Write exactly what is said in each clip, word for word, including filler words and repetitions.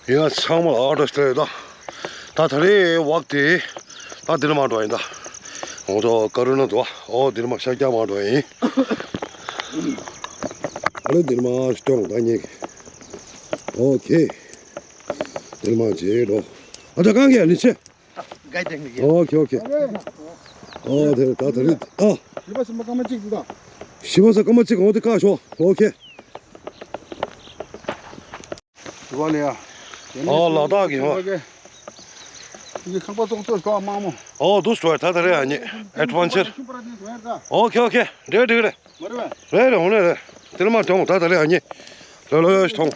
ཡ་ཚང་མ་ལ་ཨ་ཏོ་སྟེ་ད། ད་ད་རེས་ཝག་དེ། ད་འདི་ལ་མར་འགྲོ་ཡིན་ད། འོ་ད་ཀ་རུ་ན་འདུག་ཨོ་འདི་ལ་མར་ཤར་རྒྱག་མར་འགྲོ་ཡིན། ཨ་ལེ་འདི་ལ་མར་སྐྱོང་ད་ཉེ། ཨོ་ཁེ། འདི་ལ་མར་བྱེད་འགྲོ། ཨ་ད་གང་གི་ཨ་ནི་ཆེ། ཨོ་ཁེ་ཨོ་ཁེ། ཨོ་དེ་ད་ད་རེས་ཨ། བཞི་པ་སུམ་པ་སྐར་མ་གཅིག་འདུག་ད། བཞི་པ་སུམ་པ་སྐར་མ་གཅིག་འོ་དེ་བཀག་ཤོག་ཨོ་ཁེ། རུ་བ་ལ་ཡ། ཨོ་ལ་དྭགས་ཀྱི་ཧོ། ཁང་པ་ཙོག་ཙོག་ཤོག་དམག་མོ། ཨོ་དུས་འགྲོ་ད་ད་རེས་ཨ་ནི་ཨེ་ཌི་ཝེན་ཅར། ཨོ་ཁེ་ཨོ་ཁེ་འགྲིག་འགྲིག་རེད། མ་རེད་བས། རེད་རེད་འོ་ནས་རེད། དེ་ལ་མར་གྱོང་ད་ད་རེས་ཨ་ནི། ལོས་ལོས་ཐོང་།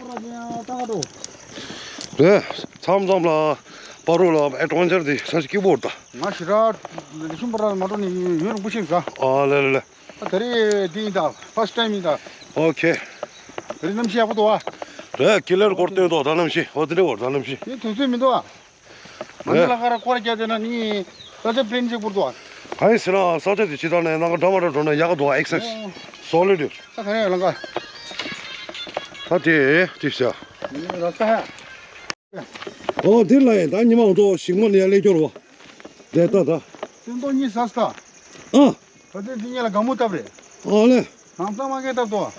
རེད། མཚམས་མཚམས་ལ་པ་རུ་ལ་ཨེ་ཌི་ཝེན་ཅར་དེ་ས་ཆ་སྐྱིད་པོ་རེད་ད། ང་ཞི་ར་ལི་ཤུམ་པ་ར་མ་འགྲོ་ནི་ཡུན་རིང་པོ་ཞིག་ཟ། ཨ་ལེ་ལེ་ལེ། ད་རེས་འདི་ཡིན་ད་ཕར་སི་ཊི་ཊའིམ་ཡིན་ད། ཨོ་ཁེ། ད་རེས་གནམ་གཤིས་ཡག་པོ་འདུག་ཨ། རེད་ཀི་ལེར་སྐོར་སྟོན་འདུག་ད་གནམ་གཤིས་འོ་དེ་འདྲ་བར་ད་གནམ་གཤིས། དེ་དུས་ཚོད་མི་འདུག་ཨ། ང་ཚོ་ལ་ཁ་ར་སྐོར་རྒྱག་བསྡད་ན་ནི་ས་ཆ་པི་ལེན་ཅིག་བུར་དུ་བ། གང་ཡིན་ཟེར་ན་ས་ཆ་དེ་ཇི་ལྟར་ནས་ནང་ག་འདྲ་མ་འདྲ་འགྲོ་ན་ཡག་ག་འདུག་ཨེག་སེ་སི། ཨོ། སོ་ལི་ཌི། ས་ག་ནས་ལང་ག་ད་དེ་དེ་ཤ། ནི་ར་ས་ཧ། ཨོ་དེ་ལ་ཡིན་ད་ཉི་མ་འོང་ཐོག་ཞིག་མ་ནི་ཡ་ལས་སྐྱོར་བ། དེ་ལྟ་ད། སེམས་ཏོག་གཉིས་ཟ་ས་ད། ཨ། ད་ལྟའི་འདི་ཉིད་ལ་དགའ་མོ་བཏབ་རེད། ཨོ་ལེ། ནང་ཚང་མ་སྐད་བཏབ་དོ།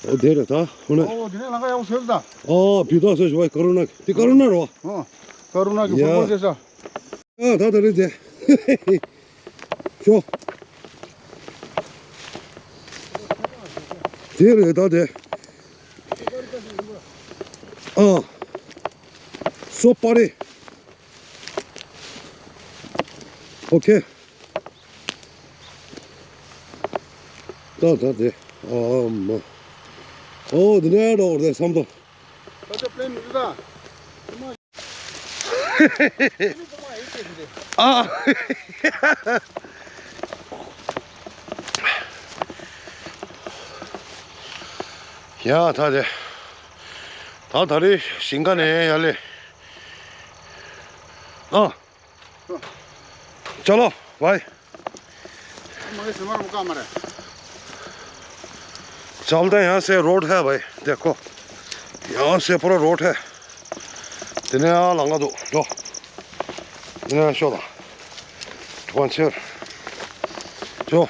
ཨོ་དེ་རེད་ད། ཧུ་ནེ། ཨོ་དེ་ནས་ལང་ཀ་ཡག་པོ་བཟོས་ད། ཨོ་བི་ཏོ་སོ་ཞུ་བ་ཀ་རུ་ན་དེ་ཀ་རུ་ན་རོ། ཨོ། ཀ་རུ་ན་གི་ཡ། ཕུ་པོ་ཟེར་ས། ཨ་ད་ད་རེད་དེ། ཤོ། དེ་རེད་ད་དེ། ཨ། སོ་པ་རེད། ཨོ་ཁེ། ད་ད་དེ། ཨ་མ། ཨོ་དེ་ནས་འགྲོ་བར་དེ་བསམ་དོ། ད་ལྟ་པི་ལེན་མི་འདུག་ད། ཨ། ཡ་ད་དེ། ད་ད་རེས་ཞིང་ཁ་ནས་ཡར་ལེ། ཨ། चलो भाई। हमारे समर मुका हमारे। चलते हैं, यहाँ से रोड है भाई, देखो, यहाँ से पूरा रोड है। དེ་ནས་ཨ་ལང་ག་འདུག་འགྲོ། དེ་ནས་ཤོག་དང་། ཐུག་པ་ཆེར། ཇོ།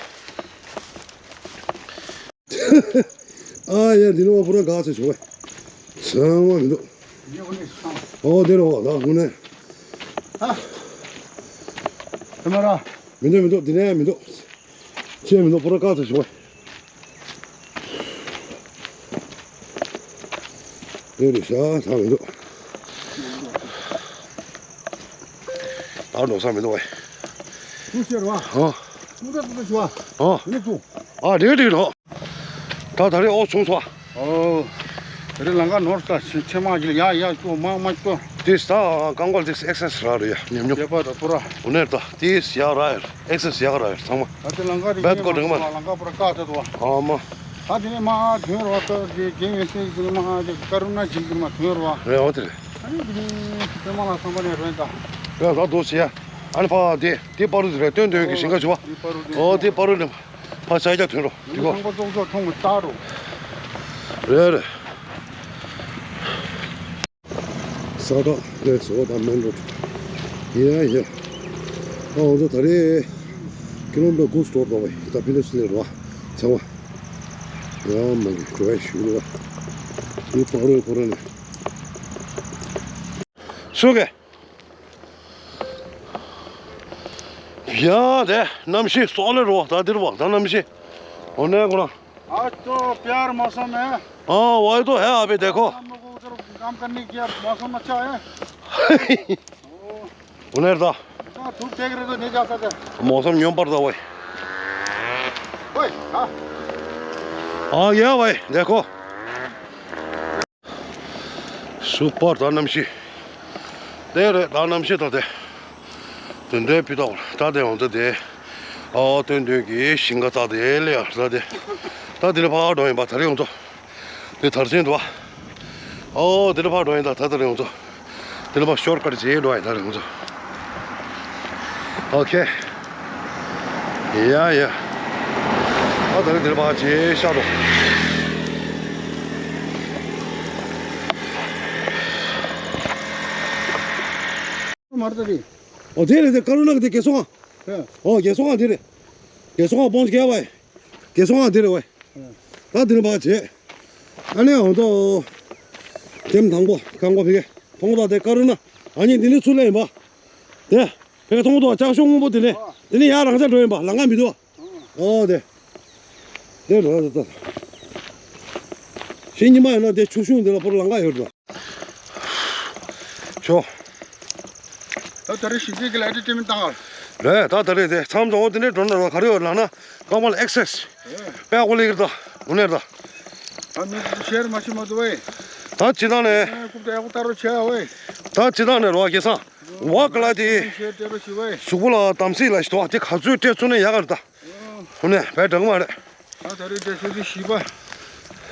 ཨ་ཡ་འདི་ནི་བ་པུ་ར་ག་ཚོད་བྱུང་བས། ཚང་མ་མི་འདུག་ཨོ་དེ་རོ་ད་ཧུ་ནས། ཨ། དེ་མ་ར། མི་འདུག་མི་འདུག་འདི་ནས་མི་འདུག་ཅེས་མི་འདུག་པུ་ར་ག་ཚོད་བྱུང་བས། དེ་རེད་ཤག་ད་མི་འདུག་ད་འགྲོ་ས་མི་འདུག་བས། ཧུ་ཤེར་བ། ཨ། ཧུ་ད་ཏུ་ཏུ་ཤི་བ། ཨ། ཧུ་ནི་ཏུ། ཨ་རེད་རེད་རོ། ད་ད་རེས་ཨོ་ཆུང་སོ། ཨོ། ད་རེས་ལང་ཀ་ནོར་ས་ཆེ་ཆེ་མ་གི་ཡ་ཡ་ཅོ་མ་མ་ཅོ། དེ་ས་རྐང་འཁོར་དེ་ཨེག་སེ་སི་ར་རེད་ཡ་ཉམས་ཉོ། རྒྱབ་པ་དང་པུ་ར། འོ་ནས་ད་དེ་ཡག་ར་ཡ་ཨེག་སེ་སི་ཡག་ར་ཡ་ཚང་མ། ད་དེ་ལང་ཀ་རེད་བེད་ཀོ་འགྲིག་མ། ལང་ཀ་པུ་ར་བཀག་ཚར་འདུག་བ། ཨ་མ། ད་དེ་ནས་མ་ཐོན་རོགས་ད་དེ་རྒན་ཡོད་སའི་དེ་ནས་མ་དེ་ཀ་རུ་ན་ཇིལ་དེ་ནས་མ་ཐོན་རོགས། རེད་འོ་དེ་རེད། ཨ་ནི་དེ་ནས་དེ་མ་ལ་ཚང་པ་ནས་རོལ་ད། རེད་ད་དོ་ཞེ་ཡ། ཨ་ནི་ཕ་དེ་དེ་པ་རུ་དེ་རེད་སྟོན་སྟོན་གི་ཞིང་ཁ་བྱུ་བ། དེ་པ་རུ་དེ། ཨོ་དེ་པ་རུ་ནས། ཕ་ཤ་རྒྱག་ཐོན་རོ། འདི་གོ། ཁང་པ་ཙོག་ཙོག་མཐོང་མི་ལྟ་རོ། རེད་རེད། ས་ཁྲ་རེད་སོ་ད་མེན་རོ། ཡ་ཡ། ཨ་འོ་ཚོ་ད་རེས། ཀི་ལོ་མི་ཊར་དགུ་སྟོར་དོ་བས་ད་ཕི་ལེ་སི་ལེ་རོ། ཚང་བ། ཡ་མ་གི་གོ་ཡ་ཞུ་རོ། འདི་ཕ་རོ་ཕ་རོ་ནས། སུ་གེ། ཡ་དེ་གནམ་གཤིས་སོག་ལེ་རོ་ད་འདིར་བ་ད་གནམ་གཤིས། འོ་ནས་ཁོ་རང་། आज तो प्यार मौसम है। हाँ, वही तो है, अभी देखो। हम लोग को उधर काम करने की अब मौसम अच्छा है। वो उन्हें था। हाँ, धूप देख रहे तो नहीं जा सकते। मौसम न्यूं पर था भाई। ओए, हाँ। आ गया भाई, देखो। སུ་པར་ད་གནམ་གཤིས། དེ་རེད་ད་གནམ་གཤིས་ད་དེ། དེ་འདྲའི་ཕི་ཏོག་ད་དེ་འོང་ད་དེ། ཨོ་དོན་དོན་གྱི་ཞིང་ཁ་ད་དེ་ལེ་ཡ་ད་དེ། ད་དེ་ལ་ཕར་འགྲོ་ཡིན་པ་ད་རེ་འོང་ཚོ། དེ་དར་ཆེན་འདུག་ཨ། ཨོ་དེ་ལ་ཕར་འགྲོ་ཡིན་ད་ད་ད་རེ་འོང་ཚོ། དེ་ལ་ཕར་ཤོར་ཀ་ཊི་བྱེད་འགྲོ་ཡིན་ད་རེ་འོང་ཚོ། ཨོ་ཁེ། ཡ་ཡ། ཨ་ད་རེ་དེ་ལ་ཕར་བྱེད་ཤག་འགྲོ། མར་ད་རེད། ཨོ་དེ་རེད་དེ་ཀ་རུ་ན་གི་དེ་རྒྱལ་སོང་ཨ། ཨོ་རྒྱལ་སོང་ཨ་དེ་རེད། རྒྱལ་སོང་ཨ་སྤོན་ཅིག་ག་བ། རྒྱལ་སོང་ཨ་དེ་རེད་བ། ད་དེ་ནས་ཕར་བྱེད། ཨ་ནི་འོ་དོ། དེམ་དང་པོ་རྐང་པ་ཕ་གི་མཐོང་དོ་དེ་ཀ་རུ་ན། ཨ་ནི་འདི་ནི་ཚུར་སླེབས་ཡིན་པ། དེ། ཕ་གི་མཐོང་དོ་ལྕགས་ཤོག་སྔོན་པོ་དེ་ནས། དེ་ནས་ཡར་རང་ཅག་འགྲོ་ཡིན་པ་ལམ་ཁ་མི་འདུག་ཨ། ཨོ་དེ། དེ་འགྲོ་ད་ད། ཤིང་ཉི་མ་ཡིན་ན་དེ་ཆུ་ཤུང་དེ་ལ་ཕོར་ལམ་ཁ་ཡོད་འགྲོ། ཤོ། ད་ད་རེས་ཞིང་ཆེན་གྱི་ལས་དེ་དེ་མིན་བཏང་ཨ། རེད་ད་ད་རེས་དེ་མཚམས་དང་འོ་དེ་ནས་འགྲོ་ན་རོ་ག་རེ་ཡོད་ལབ་ན་རྐང་པ་ལ་ཨེག་སར་སའིཛ། དཔེ་ཨ་ཁོ་ལེགས་ད་འོ་ནས་ད། ད་མི་ཚོ་ཤེར་མ་བྱེད་མ་འདུག་ཝེ། ད་ཅི་ད་ནས། རྐུབ་ད་ཡག་པོ་ལྟ་རོགས་བྱས་ཨ་ཝེ། ད་ཅི་ད་ནས་རོ་གེ་སང་། ཝག་ལ་དེ། ཤེར་སྤྲད་རོགས་བྱེད་ཝེ། གཟུགས་པོ་ལ་དམ་སྲི་ལ་ཞིག་དོ་དེ་ག་ཚོད་སྤྲད་ཚུགས་ནས་ཡག་ག་རེད་ད། འོ་ནས་བས་འགྲིག་མ་རེད། ད་ད་རེས་དེ་ཆུ་ཚོད་བཞི་པ།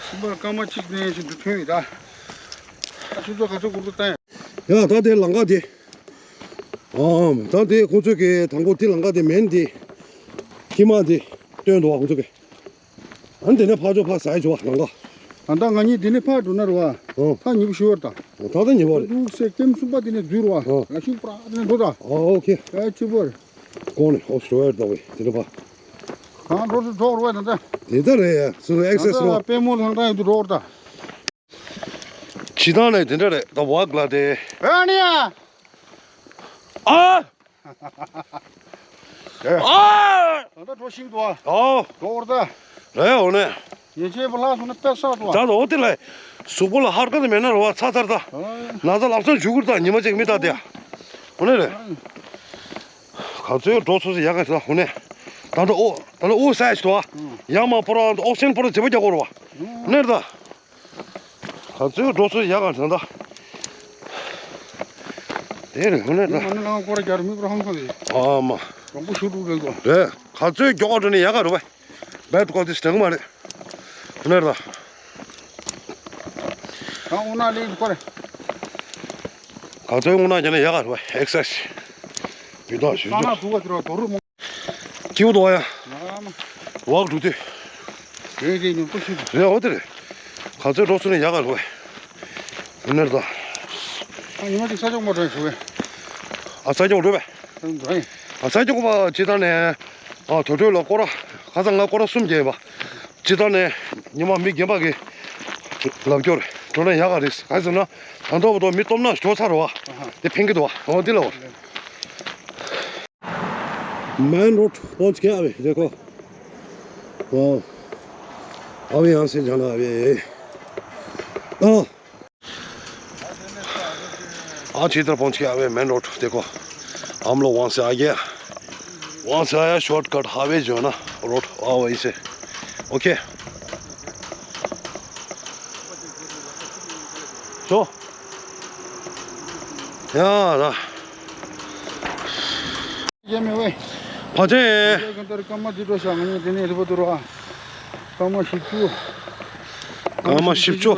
གསུམ་པར་སྐར་མ་གཅིག་ནས་བཞིན་དུ་ཐོན་ཡོད་ད། ད་ཆུ་ཚོད་ག་ཚོད་འགོར་འདུག་ལྟ་ཡ། ཡ་ད་དེ་ལམ་ཁ་དེ། ཨམ་ད་དེ་ཁོང་ཚོས་ཀྱི་དང་པོ་དེ་ལམ་ཁ་དེ་མེན་དེ། ཁྱི་མ་དེ། སྟོན་འདུག་བ་ཁོང་ཚོས་ཀྱི། ཨ་ནི་དེ་ནས་ཕར་ཕྱོགས་ཕར་ཟ་ཡི་ཆོག་བ་ལམ་ཁ། ད་ལྟ་ང་གཉིས་དེ་ནས་ཕར་འགྲོ་ན་རེད་བ། ཨོ། ཐག་ཉེ་པོ་ཞུ་བར་ད། ད་ལྟ་ཉེ་པོ་རེད། འདུག་སེ་ཀེམ་གསུམ་པ་དེ་ནས་འཛུལ་རེད་བ། ཨོ། ལ་ཤུག་པྲ་དེ་ནས་འགྲོ་ད། ཨོ་ཨོ་ཁེ། ཨེ་ཅི་བར། ཀོ་ནི་ཨོ་སི་ཊྲེ་ལི་ཡ་ལྟ་བུ་དེ་འདྲ་པ། གང་འགྲོ་སུ་འགྲོ་རུ་བ་ད་ལྟ། དེ་ལྟར་རེད་ཡ་སུ་ཨེག་སེ་སི་ལོ། དཔེ་མོ་ལྷང་ལྷང་ཡོད་དུ་འགྲོ་བར་ད། ཇི་ལྟར་ནས་དེ་འདྲ་རེད་ད་བག་ལ་དེ། ཨ་ནི་ཡ། ཨ། ཨ། ད་ལྟ་འགྲོ་ཤིང་དུ་ཨ། ཨོ། འགྲོ་བར་ད། རེད་འོ་ནས། ཡན་ཆད་པ་ལྷག་སོང་ན་དཔེ་བསགས་འདུག་ད་འོ་དེ་ལ། གཟུགས་པོ་ལ་ཧར་ཀ་དེ་མེད་ན་རུ་བ་ཚ་ཚར་ད། ན་ཚ་ལབ་སོང་འཇུ་གུར་ད་ཉི་མ་གཅིག་མི་ལྟ་དེ། འོ་ནས་རེད། ག་ཚོད་འགྲོ་ཚོད་ཡག་ག་ད་འོ་ནས། ད་ལྟ་ཨོ་ད་ལྟ་ཨོ་སའི་ཞིག་ཏུ་བ། ཡང་མ་སྤོར་བ་ཨོག་སི་ཇན་སྤོར་བ་བྱེད་པ་རྒྱག་གོ་རུ་བ། འོ་ནས་རེད་ད། ག་ཚོད་འགྲོ་ཚོད་ཡག་ག་ད་ད། དེ་རེད་འོ་ནས་ད། མ་ནི་ལང་སྐོར་རྒྱ་རུ་མི་པར་ཧང་སང་རེད། ཨ་མ། རོང་པོ་ཞུ་དྲུག་རེད་འདུག་རེད། ག་ཚོད་མགྱོགས་འགྲོ་ནས་ཡག་ག་རུ་བ། བེད་ཀོ་ཏིས་དྲང་མ་རེད། ཧུ་ནར་ད། ད་འོ་ན་ལེགས་སྐོར། ག་ཚོད་འོ་ན་རྒྱ་ནས་ཡག་ག་རུ་བ་ཨེག་སར་སའིཛ། བུད་དོག་ཞུ་ས་ན་རྒྱུ། དུ་བ་དུ་ར་དོ་རུ་མོ། སྐྱིད་པོ་འདུག་ཡ། ཝག་འགྲོ་དུས། རེད་རེད་ཉོ་ཏོ་ཤི། རེད་འོ་དེ་རེད། ག་ཚོད་འགྲོ་ཚུལ་ནས་ཡག་ག་རུ་བ། ཧུ་ནར་ད། ཨ་ཉི་མ་གཅིག་ས་ཕྱོགས་མ་འགྲོ་ཞུ་བས། ཨ་ས་ཕྱོགས་འགྲོ་བས། འགྲོ་ཡིན། ཨ་ས་ཕྱོགས་པ་ཇི་ལྟར་ནས། ཨ་དོ་དོ་ལ་སྐོར་ར། ཁ་སང་ང་སྐོར་ར་གསུམ་བརྒྱབ་པ། ཇི་ལྟར་ནས་ཉི་མ་མི་རྒན་པ་གི་ལབ་སྐྱོར་འགྲོ་ན་ཡག་ག་རེད། ག་ཟེར་ན་ད་མདོ་བོ་དོ་མི་སྟོབས་ན་ཞོ་ཚ་རོ་བ། དེ་ཕན་གི་འདུག་བ། འོ་འདི་ལ་བ། मेन रोड पहुंच गया अभी देखो। वाह। अभी यहाँ से जाना अभी। हाँ। आज इधर पहुंच गया अभी मेन रोड देखो। हम लोग वहाँ से आ गया। वहाँ से आया शॉर्टकट हाईवे जो है ना रोड, हाँ वहीं से। ओके। So। या ना। ये में वे। ཕ་ཆེ། ཡེ་གང་ལྟར་སྐར་མ་འདི་འགྲོ་ཤག་ང་གཉིས་དེ་ནས་རི་བོ་དུ་ར། སྐར་མ་བཞི་བཅུ། སྐར་མ་བཞི་བཅུ།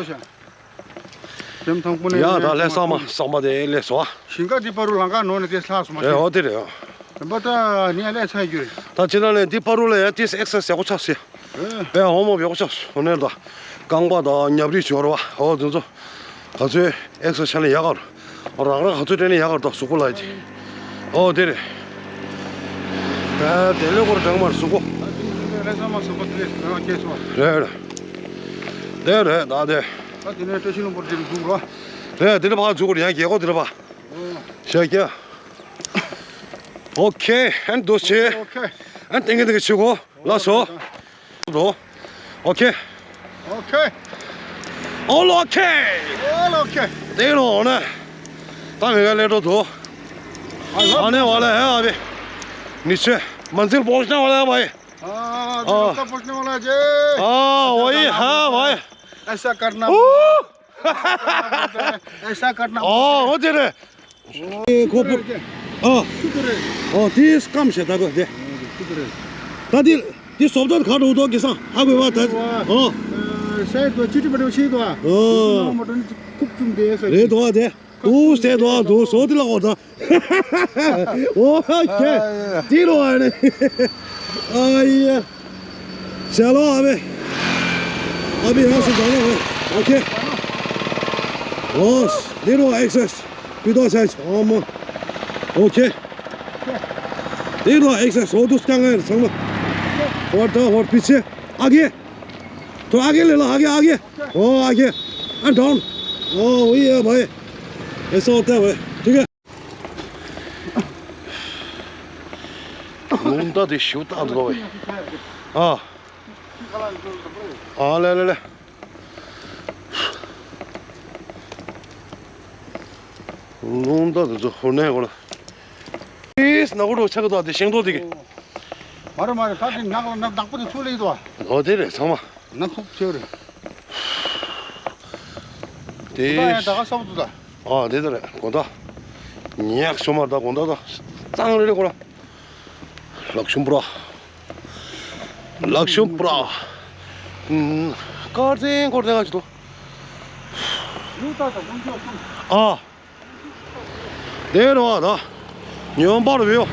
དེམ་ཐང་པོ་ནས་ཡ་ད་ལས་ས་མ་ས་མ་དེ་ལས་སོ། ཞིང་ཁ་འདི་པ་རུ་ལང་ཀ་ནོར་ནས་དེ་ལྷག་སོང་མ་རེད་ཤེས། འོ་དེ་རེད། དེ་པ་ད་ནི་ལས་ཚ་རྒྱུ་རེད། ད་ཅི་ན་ལས་འདི་པ་རུ་ལ་ཡ་དེ་ཨེག་སར་སའིཛ་ཡག་པོ་ཆགས་སོང་། དཔེ་འོ་མོ་ཡག་པོ་ཆགས་སོང་ནས་ད། རྐང་པ་དང་ཉབ་རིས་སྦྱོར་བ་འོ་དེ་ཚོ། ག་ཚོད་ཨེག་སར་སའིཛ་བྱས་ན་ཡག་ག་རུ། རག་རག་ག་ཚོད་སྤྲད་ན་ཡག་ག་རུ་ད་གཟུགས་པོ་ལ་ཡ་དེ། ཨོ་དེ་རེད། ད་དེ་ལས་སྐོར་གྲང་མར་གཟུགས་པོ། ད་དེ་ནས་ལས་ས་མ་གཟུགས་པོ་དེ་ནས་ང་སྐྱེས་སོང་། རེད་རེད། དེ་རེད་ད་དེ། ད་དེ་ནས་བཀྲ་ཤིས་ལྷུན་པོར་དེ་རུ་འཛུགས་རོགས། རེད་དེ་ནས་ཕར་འཛུགས་རོགས་ཡང་རྒྱལ་སྒོ་དེ་རེད་པ། ཤ་རྒྱ། ཨོ་ཁེ་ཨན་དུ་ཆེ། ཨོ་ཁེ། ཨན་ཏེང་གེ་ཏེང་གེ་ཆེ་གོ། ལགས་སོ། ཨོ་ཁེ། ཨོ་ཁེ། ཨོ་ལོ་ཁེ། ཨོ་ལོ་ཁེ། དེ་ལོ་ན། ད་མི་ག་ལེ་འགྲོ་འདུག་ཨ་ནེ་བ་ལ་ཧེ་ཨ་བི། ནི་ཆེ། མན་ཛིལ་པོང་ཆེན་བ་ལ་བ་ཡི། ཨ། ཨ། ཨ་བ་ཡི་ཧ་བ་ཡི། ऐसा करना। ऐसा करना। ཨོ་ཨོ་དེ་རེད། ཨེ་ཁོ་པོ། ཨ། ཨོ་དེ་སྐམ་ཞེ་ད་གོ་དེ། ད་དེ་དེ་བཟོ་ལྟ་ག་འགྲོ་འདུག་གེ་སང་ཧ་གོ་བ་ད། ཨོ། ཤ་ཡི་དོ་ཅི་ཏི་པ་རེ་ཤི་དོ། ཨོ། མོ་ཏོ་ནི་ཁུག་ཙུམ་དེ་ས། རེད་དོ་དེ། དུ་སེ་དོ་དུ་བཟོ་དེ་ལ་གོ་ད། ཨོ་ཁེ། དེ་རོ་ཨ་ནི། ཨ་ཡ། चलो अबे। अभी यहाँ से जाना है। ओके। बस, दे दो एक्सेस। पी दो एक्सेस। हाँ, माँ। OK. དེ་ལ་ཨེག་སར་སའིཛ་འདུག་སྐྱ་ངན་ཚང་མ། ཧོར་ད་ཧོར་ཕི་ཆེ། ཨ་གེ། ཐོ་ཨ་གེ་ལེ་ལ་ཨ་གེ་ཨ་གེ། ཨོ་ཨ་གེ། ཨ་ཌའོན། ཨོ་ཝི་ཨ་བའི། ཨེ་སོ་ཏེ་བའི། ཐིག་གེ། ལུང་ད་དེ་ཞུ་ད་འགྲོ་བའི། ཨ། ཨ་ལེ་ལེ་ལེ། ལུང་ད་དེ་ཚོ་ཧོ་ནས་གོ་ལ། ཨིས་ན་གོ་རོ་ཆག་ཏོ་དེ་ཤིང་ཏོ་དེ་གི། མ་རེད་མ་རེད། ད་དེ་ནག་ལ་ནག་ནག་པོ་དེ་ཚུར་ལེགས་དོ། ཨོ་དེ་རེད་ཚང་མ། ནག་ཁུག་ཆེ་རེད། དེ། ད་ཡང་ད་ག་ས་བོ་དུ་ད། ཨ་དེ་ད་རེད་དགོང་དག་ཉག་ཤོ་མ་ད་དགོང་དག་ད་གཙང་རེ་རེ་གོ་ལ། ལག་ཤུམ་པུ་ར། ལག་ཤུམ་པུ་ར། ཨུམ། དཀར་ཟིང་དཀར་ཟིང་ང་ཅི་ཏོ། ཨ། དེ་རེད་བ་ད། ཉོན་པར་བེའོ།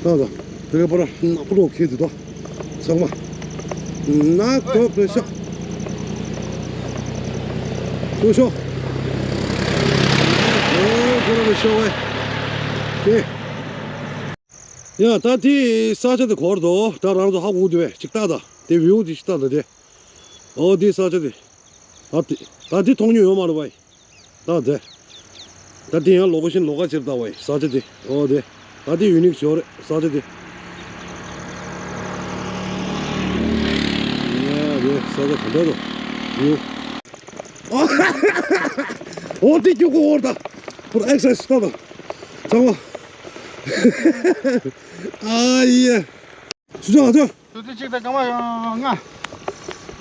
ད་ད། དེ་ག་པར་ནག་པོ་ལོག་ཁེལ་དུ་ད། ཚང་མ། ནག་ཏོག་ཏོ་ཤོག་ཏོ་ཤོག་ཨོ་ཁོ་ར་ཤོག་ཝེ། ཀེ། ཡ་ད་དེ་ས་ཆ་དེ་གོ་ར་དོ། ད་རང་ཚོ་ཧ་གོ་དུ་བས་ཅིག་ལྟ་ད། དེ་བེའུ་དེ་ཅིག་ལྟ་ད་དེ། ཨོ་དེ་ས་ཆ་དེ། ད་དེ་ད་དེ་མཐོང་མྱོང་ཡོད་མ་རེད་བ། ད་དེ། ད་དེ་ཡང་ལོ་ཀེ་ཤན་ལོགས་ཀ་ཅིག་ལྟ་བ་ཡིན་ས་ཆ་དེ། ཨོ་དེ། ད་དེ་ཡུ་ནིག་ཞོར་རེད་ས་ཆ་དེ། ཡ་དེ་ས་ཆ་ག་འདྲ་དོ། ཡུ། ཨོ་དེ་རྒྱུག་གོ་འོར་ད། ཧོར་ཨེག་སར་སའིཛ་ད་ད། ཚང་མ། ཨ་ཡེ། སུ་ཚོད་ང་ཚོད། ཆུ་ཚོད་གཅིག་དང་སྐར་མ་ལྔ།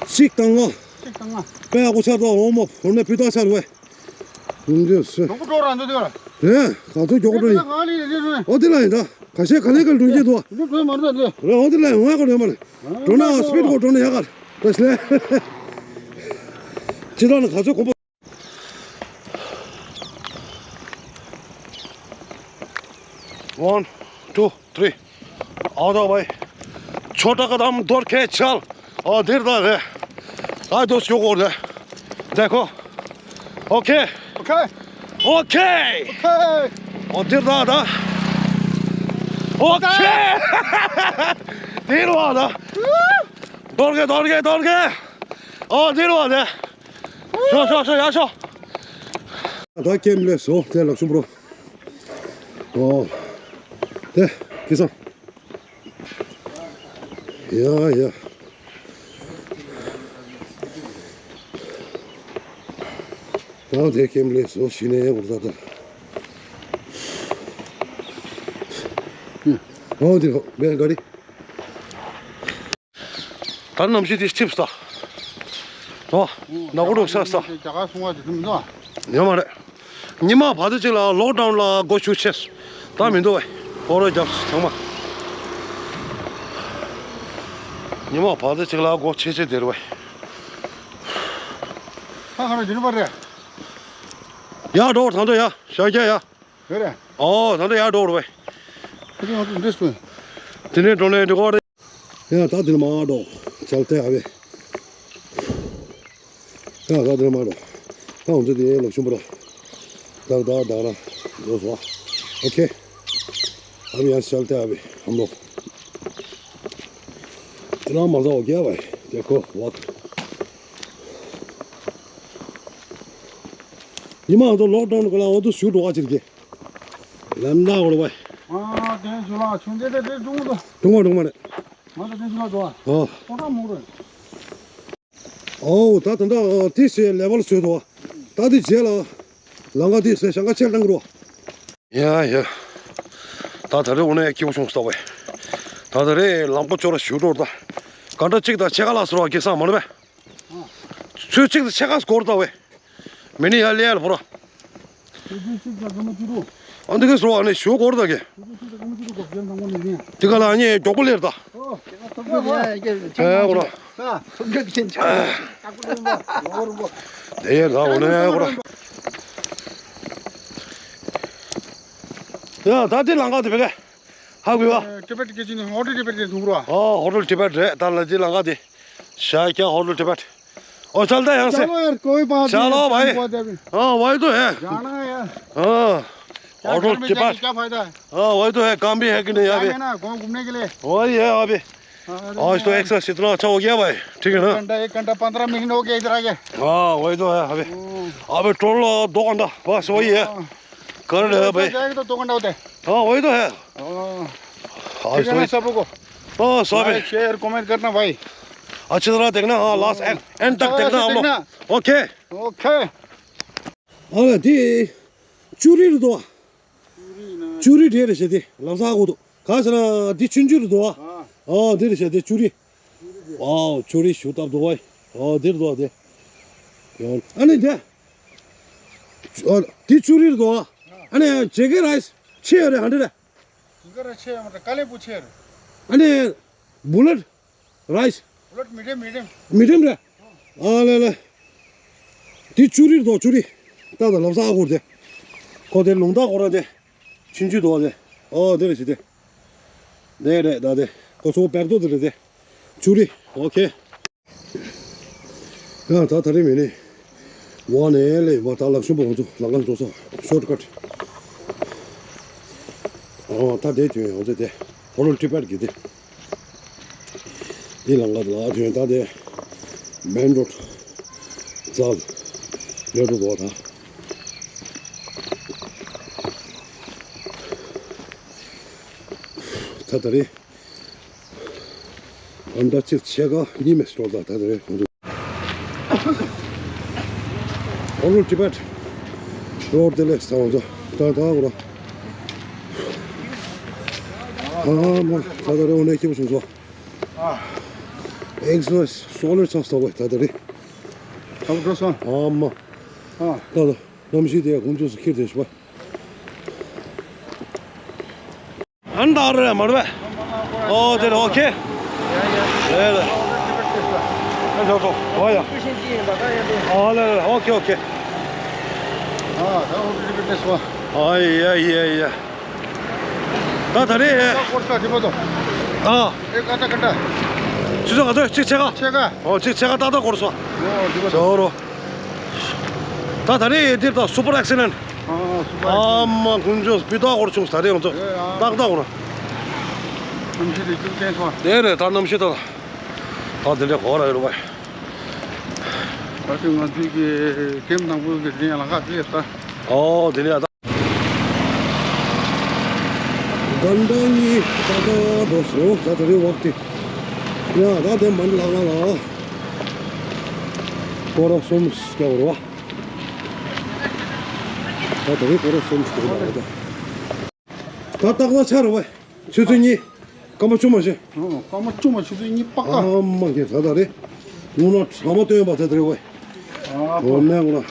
གཅིག་དང་ལྔ། གཅིག་དང་ལྔ། དཔེ་ཡག་པོ་ཆགས་འདུག་འོ་མོ་འོ་ནས་སྤུས་དག་ཆགས་འདུག་བས། ཡིན་འདི་སུ། མགྱོགས་པོ་འགྲོ་ར་འདུག་དེ་ག་ལ། རེད་ག་ཚོད་མགྱོགས་པོ་འགྲོ་ཡིན། ང་ལི་རེད་རེད། འོ་དེ་ལ་ཡིན་ད། ག་ཤེད་ག་ལེ་ག་ལ་འགྲོ་གི་འདུག་འདི་འགྲོ་མ་རེད་ད་འདི། རེད་འོ་དེ་ལ་ཡིན་ང་ག་འགྲོ་མ་རེད། འགྲོ་ན་སྤིད་གོ་འགྲོ་ན་ཡག་ག་རེད་ལེ། ཅི་ལ་ན་ག་ཚོད་གོམ་པ། One, two, three. आओ तो भाई। छोटा कदम दौड़ के चल। और धीरे धीरे। आ दोस्त क्यों कर रहे? देखो। OK। OK। OK। OK। और धीरे धीरे। OK। धीरे वाला। दौड़ के, दौड़ के, दौड़ के। और धीरे वाला। शो, शो, शो, यहाँ शो। ད་ཀེམ་ལས་སོ་དེ་ལག་ཤུབ་རོ། ཨོ། དེ་ཀི་སང་། ཡ་ཡ། ད་དེ་ཀེམ་ལས་སོ་ཤི་ནས་ཡང་བར་ད་ད། ཨོ་དེ་ཧོ་བེ་ག་རི། ད་གནམ་གཤིས་དེ་སྐྱིད་ས། ཨོ། ནག་པོ་འདུག་ས་ས། རྒྱ་གར་སོང་བ་དེ་ཚོ་མི་འདུག་ཡོད་མ་རེད། ཉི་མ་བར་དུ་ཅིག་ལ་ལོག་ཌའོན་ལ་སྒོ་ཕྱུགས་ཆེ། ད་མི་འདུག་བས། ཧོ་རོ་རྒྱབ་ཚང་མ། ཉི་མ་བར་དུ་ཅིག་ལ་སྒོ་ཕྱེ་ཕྱེ་དེ་རུ་བས། ཁ་ཁ་ར་ཇི་ནི་པ་རེད། ཡ་འགྲོ་ད་འདོད་ཡ་ཤ་རྒྱ་ཡ། ཡོད་རེད། ཨོ་ད་འདོད་ཡ་འགྲོ་རུ་བས། ཁ་ཁ་འདྲེས་སོང་། དེ་ནས་འགྲོ་ནས་འགྲོ་ག་རེད། ཡང་ད་དེ་ནས་མར་འགྲོ། ཆལ་ཏེ་ཨ་བེ། ཡང་ད་དེ་ནས་མར་འགྲོ། ད་འོང་ཚེ་དེ་ལོག་ཤུམ་པ་ར། ད་ད་ད་ར། འགྲོ་སོང་། ཨོ་ཁེ། ཨ་བེ་ཡང་ཆལ་ཏེ་ཨ་བེ། ཧམ་ལོ། དེ་རང་མ་ཟ་འོ་ཁེ་ཨ་བེ། དེ་ཁོ་ཝག་ཉི་མ་ང་ཚོ་ལོག་ཌའོན་གོ་ལ་འོ་དུ་ཞུ་འགྲོ་བ་ཅིར་གེ། ལམ་ད་འོ་ར་བེ། ཨ་དེ་ཞུ་ལ་ཆུང་དེ་དེ་དེ་ཀྲུང་གོ་དུ། ཀྲུང་གོ་ཀྲུང་གོ་རེད། ང་ཚོ་དེ་ཚོ་ལ་འགྲོ་བ། ཨོ། ཁོ་ཁྲ་མོ་རེད། ཨོ་ད་ད་ད་དེ་སེ་ལེ་ཝལ་བཟོས་འདུག་ད་དེ་རྗེས་ལ་ལམ་ཁ་དེ་སེ་ཞང་ཁ་ཆེར་བཏང་གི་རོ། ཡ་ཡ། ད་ད་རེ་འོ་ནས་སྐྱིད་པོ་བྱུང་སོང་བས། ད་ད་རེ་ལམ་ཁ་ཅོ་ར་ཞུ་འགྲོ་ད། ག་འདྲ་གཅིག་དང་ཕྱེད་ཀ་ལ་ཟེར་བ་སྐལ་བཟང་མ་རེད་པས། ཚོད་གཅིག་དང་ཕྱེད་ཀ་སྐོར་ད་བས། མི་ནི་ཡ་ལེ་ཡ་ལ་བོ་ར། ཨ་འདི་ག་སོ་ཨ་ནི་ཞོ་གོར་ད་གེ། དེ་ག་ལ་ཨ་ནི་མགྱོགས་པོ་ལེར་ད། ཨེ་གོ་ར། དེ་ཡ་ལ་འོ་ནི་གོ་ར། ཡ་ད་དེ་ལང་ག་དེ་བེ་གེ། ཧ་གོ་བ། ཊི་བེཊ་སྐད་ཆ་ནི་ཧོ་ཊེལ་ཊི་བེཊ་དེ་ཐུག་རོ། ཨོ་ཧོ་ཊེལ་ཊི་བེཊ་རེད་ད་ལ་དེ་ལང་ག་དེ། ཤ་ཀྱ་ཧོ་ཊེལ་ཊི་བེཊ། ओ, चलता है यहाँ से। चलो यार, कोई बात नहीं, चलो भाई। बहुत है अभी। हाँ, वही तो है। जाना है यार। हाँ। क्या और तो घर में के जाके पास। क्या फायदा है? हाँ, वही तो है, काम भी है कि नहीं क्या अभी? है ना, गाँव घूमने के लिए। वही है अभी। अरे आज तो यार। एक्सरसाइज इतना अच्छा हो गया भाई, ठीक है ना? घंटा, एक घंटा पन्द्रह मिनट हो गया इधर आके। हाँ, वही तो है अभी। हम्म। अभी टोटल दो घंटा, बस वही है। हाँ। कर रहे हैं भाई। जाएगा तो दो घंटा होता है। हाँ, वही तो है। हाँ। आज ठीक है तो ना, सबको? हाँ, सब है। लाइक, शेयर, कमेंट करना भाई। अच्छी तरह देखना, हाँ, लास्ट एंड, एंड तक देखना हम लोग। देखना। ओके। ओके। अरे, दी, चुरी तो। चुरी ना। चुरी ढेर है, दी, लफ्ज़ को तो। खास ना, दी, चुंचुर तो। हाँ। हाँ, दी, दी, चुरी। Wow, churi shoot up the way. Oh, dir do de. Yon. Ani de. Oh, di churi do. Ani chicken rice. Che re hundred. Chicken rice che, मतलब, काले पूछे रे। Ani bullet rice. Bullet medium, medium. Medium re. Ah, le, le. Di churi do, churi. Ta da lobsa ko de. Ko de lungda ko de. Chin chu do de. Oh, de re de. ནས་རེད་ད་དེ། ཁོ་ཚོ་བེག་ཏོ་དེ་རེད་དེ། ཆུ་རི། ཨོ་ཁེ། ཡང་ད་ད་རེས་མེད་ནི། ཝ་ནས་ལས་མ་ད་ལག་ཤུན་པོ་ང་ཚོ་ལག་ལ་འགྲོ་ས། ཤོར་ཀཊ། ཨོ་ད་དེ་དུས་ང་ཚོ་དེ། ཧོ་ལོ་ཊི་པེཊ་གི་དེ། འདི་ལང་ག་ལ་དུས་ད་དེ། མེན་རོ་ཌི། ཛལ། མེན་རོ་ཌི་ད། ད་ད་རེས། ཨ་མྲ་ཅིག་ཕྱེད་ཀ་གཉིས་མེད་སྟོར་ད་ད་དེ་རེད། ཨོ་ལོ་ཊི་པེཊ་རོ་ཌི་དེ་ལས་ས་ང་ཚོ་ད་ད་གོ་ར། ཨ་མ་ད་ད་རེ་འོ་ནས་སྐྱིད་པོ་བྱུང་སོ། ཨེག་སོ་སོ་ལེར་ཆགས་སོ་བས་ད་ད་རེ། ད་འགྲོ་སོང་། ཨ་མ། ཨ། ད་ད་གནམ་གཤིས་དེ་དགུན་ཆུ་སུ་ཁྱེར་དེ་ཤི་བ། ཨན་ད་རེ་མར་བས། ཨོ་དེ་རེད། ཨོ་ཁེ། ལེ་ལེ། ཨན་ད་ཏོ་ཝ་ཡ། ཨོ་ལེ་ལེ། ཨོ་ཁེ་ཨོ་ཁེ། ཨ་ཡ་ཡ་ཡ། ད་ད་རེ། ཨ། ཆུ་ཚོད་ག་ཚོད་གཅིག་ཕྱེད་ཀ། ཨོ་གཅིག་ཕྱེད་ཀ་ཏག་ཏག་འགོར་སོང་། ཇོ་རོ། ད་ད་རེས་འདིར་ད་སུ་པར་ཨེག་སི་ལེན། ཨ་མ་དཀོན་མཆོག་སྤུས་དག་སྐོར་བྱུང་ད་རེས་ང་ཚོ་ཏག་ཏག་འོ་ན། གནམ་གཤིས་དེ་ཅུང་བརྟན་སོང་། དེ་རེད་ད་གནམ་གཤིས་ད། ད་དེ་འདྲ་གོ་ར་ཡོད་རེད་པ། ད་དེ་ང་ཚོའི་གི་ཀེམ་དང་པོའི་གི་དེ་ཡང་ལ་ཁག་དེ་ད། ཨོ་དེ་ནས་ད། གན་ཌ་གཉིས་ད་ད་འགྲོ་སོང་། ད་ད་རེས་བག་དེ། ཡ་ད་དེ་མ་ལག་ལ་ལ། སྐོར་ར་གསུམ་སྐྱ་བར་བ། ད་ད་རེས་སྐོར་ར་གསུམ་སྐྱ་བར་བ་ད། ད་སྟག་ལ་ཆ་རུ་བས། ཆུ་ཚོད་གཉིས། སྐར་མ་བཅུ་མ་བྱེད། ཨོ། སྐར་མ་བཅུ་མ་ཆུ་ཚོད་གཉིས་པ་ཀ། ཨ་མ་གེ་ད་ད་རེ། ངུ་ན་ཁྲ་མ་སྟོན་པ་ད་ད་རེ་བས། ཨ་ཨོ་ནས་ངུ་ན།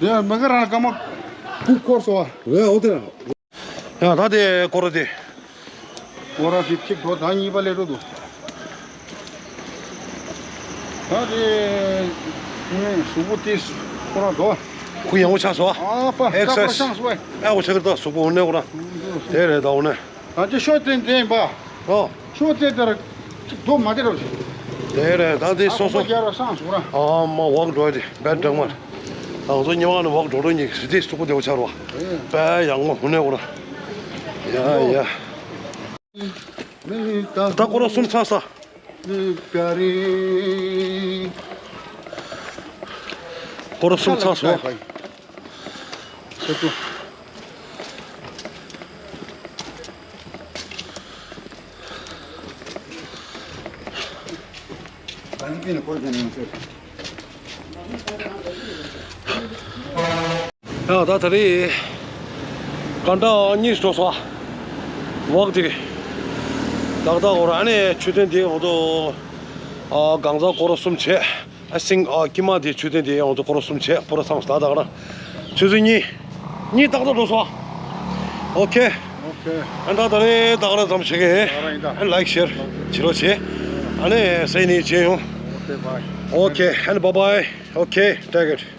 དེ་མི་ག་རང་སྐར་མ་དགུ་འཁོར་སོང་བ། རེད་ཨོ་དེ་ར། ཡང་ད་དེ་སྐོར་ར་དེ། སྐོར་ར་དེ་གཅིག་འགྲོ་ད་གཉིས་པ་ལས་འགྲོ་འདུག་ད་དེ་ངས་གཟུགས་པོ་དེ་ཁོ་རང་འགྲོ། ཁུ་ཡང་ངོ་ཆགས་སོང་། ཨ་པ་ཨེག་སར་སའི་ཛི། ཨ་ཁུ་ཆགས་ཀྱི་འདུག་གཟུགས་པོ་འོ་ནས་ཁོ་རང་། དེ་རེད་ད་འོ་ནས། ད་ཅི་ཤོད་དེ་འདེན་པ། ཨོ། ཤོད་དེ་དེར་ཅིག་རྡོ་མ་དེ་རོ་ཞིག་དེ་རེད་ད་དེ་སོ་སོ། རྒྱ་རོ་སང་སུ་ར། ཨ་མ་བག་འགྲོ་དེ་བེད་འགྲང་མ། ད་ང་ཚོ་ཉི་མ་ནི་བག་འགྲོ་འགྲོ་ཉིག་ཟི་དེ་སུ་ཀུ་དེ་བ་ཆར་བ། བེ་ཡང་མ་ཧུ་ནེ་འོ་ར། ཡ་ཡ། ད་སྐོར་ར་གསུམ་ཚར་ས། སྐོར་ར་གསུམ་ཚར་སོང་། ཡང་ད་ད་རེས་གན་ཌ་གཉིས་འགྲོ་སོང་། ཝག་དེ་ཏག་ཏག་འོ་ར། ཨ་ནི་མཆོད་རྟེན་དེ་འོ་དོ། ཨ་གང་ཟག་སྐོར་ར་གསུམ་བྱས། ཨ་སིང་ཨ་ཀི་མ་དེ་མཆོད་རྟེན་དེ་ཡང་འོ་དོ་སྐོར་ར་གསུམ་བྱས། པུ་ར་ཚང་ད་ད་ག་ར་མཆོད་རྟེན་གཉིས་གཉིས་ཏག་ཏག་འགྲོ་སོང་། ཨོ་ཁེ། ཨོ་ཁེ། ཨ་ད་ད་རེས་ད་ག་ར་ཙམ་བྱེད་ཀྱི། ཨ་ར་ཡིན་ད། ཨ་ལའིཀ་ཤེར་བྱེད་རོགས་བྱེད། ཨ་ནི་སེ་ནི་བྱེད་ཡོང་། ཨོ་ཁེ། ཨ་ནི་བཱའི་བཱའི། ཨོ་ཁེ། ཊེག་ཨིཊ།